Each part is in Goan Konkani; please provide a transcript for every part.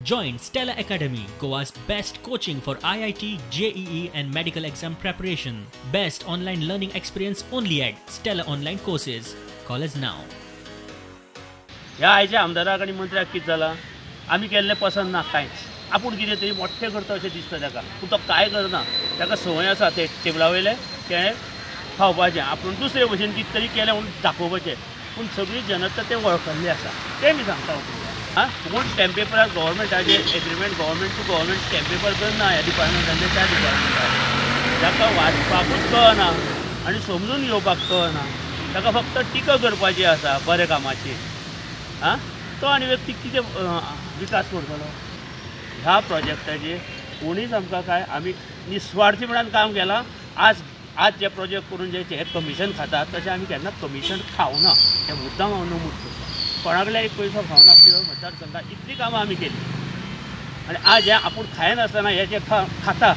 Join Stella Academy, Goa's best coaching for IIT, JEE and medical exam preparation. Best online learning experience only at Stella Online Courses. Call us now. ह्या आयच्या आमदाराक आनी मंत्र्याक कितें जालां, आमी केल्लें पसंत ना कांयच. आपूण कितें तरी मोठें करता अशें दिसता ताका, पूण तो कांय करना. ताका संवय आसा ते टेबला वयले केळें खावपाचें, आपूण दुसरे भशेन कितें तरी केलें म्हणून दाखोवपाचें. पूण सगळी जनता तें वळखल्ली आसा, तें मी सांगता तुमकां. आं, कोण स्टॅम्प पेपरार गव्हर्मेंटाचे agreement, government to government stamp paper करना ह्या डिपार्टमेंटान त्या डिपार्टमेंटान. ताका वाचपाकूच कळना आनी समजून घेवपाक कळना, ताका फक्त टिका करपाची आसा बऱ्या कामाची. आं, तो आनी व्यक्ती कितें विकास करतलो? ह्या प्रोजेक्टाचेर कोणीच आमकां काय, आमी निस्वार्थीपणान काम केलां. आज आज जे प्रोजेक्ट करून जे हे कमिशन खातात, तशें आमी केन्ना कमिशन खावना, हें मुद्दाम हांव नमूद करता. कोणाकडल्यान एक पयसो खावना. प्रियोळ मतदारसंघात इतली कामां आमी केली आनी आज हें आपूण खायनासतना हे जे खाता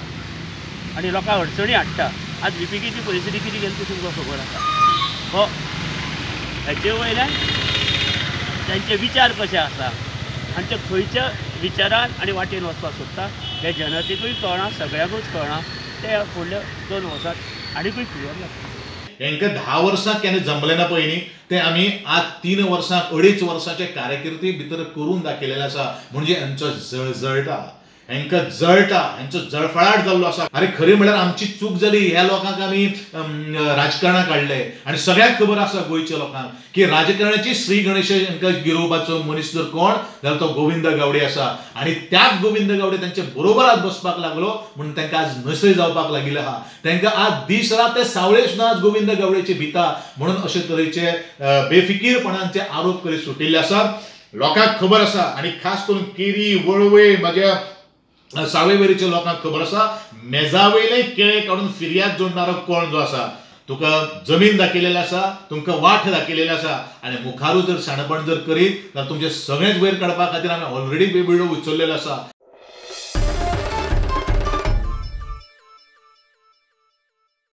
आनी लोकांक अडचणी हाडटा. आज विपीकेची परिस्थिती कितें गेली ती तुमकां खबर आसा. हो हेचे वयल्यान तांचे विचार कशे आसा आनी ते खंयच्या विचारान आनी वाटेन वचपाक सोदता हे जनतेकूय कळना, सगळ्यांकूच कळना. ते फुडल्या 2 वर्सांत आनीकूय क्लियर जाता. हेंकां 10 वर्सां केन्ना जमलें ना पयलीं, तें आमी आज 3 वर्सां 2.5 वर्सांचे कारकिर्दी भितर करून दाखयलेलें आसा. म्हणजे हेंचो जळजळटा, हेंकां जळटा, हेंचो जळफळाट जाल्लो आसा. आरे खरें म्हळ्यार आमची चूक जाली, ह्या लोकांक आमी राजकारणाक हाडले आनी सगळ्यांक खबर आसा गोंयच्या लोकांक की राजकारणाची श्री गणेश हेंकां गिरोवपाचो मनीस जर कोण जाल्यार तो गोविंद गावडे आसा. आनी त्याच गोविंद गावडे तांचे बरोबर आज बसपाक लागलो म्हणून तांकां आज नशे जावपाक लागिल्ले आहा. तांकां आज दीस रात ते सावळे सुद्दां आज गोविंद गावडेचे भिता म्हणून अशे तरेचे बेफिकीरपणांचे आरोप करीत सुटिल्ले आसात. लोकांक खबर आसा आनी खास करून केरी वळवय म्हज्या सावयवेरेच्या लोकांक खबर आसा, मेजावयले केळे काडून फिर्याद जोडणारो कोण जो आसा, तुका जमीन दाखयलेली आसा, तुमकां वाट दाखयलेली आसा आनी मुखारू जर शाणपण जर करीत जाल्यार तुमचें सगळेंच वयर काडपा खातीर आमी ऑलरेडी बेबिडो उचललेलो आसा.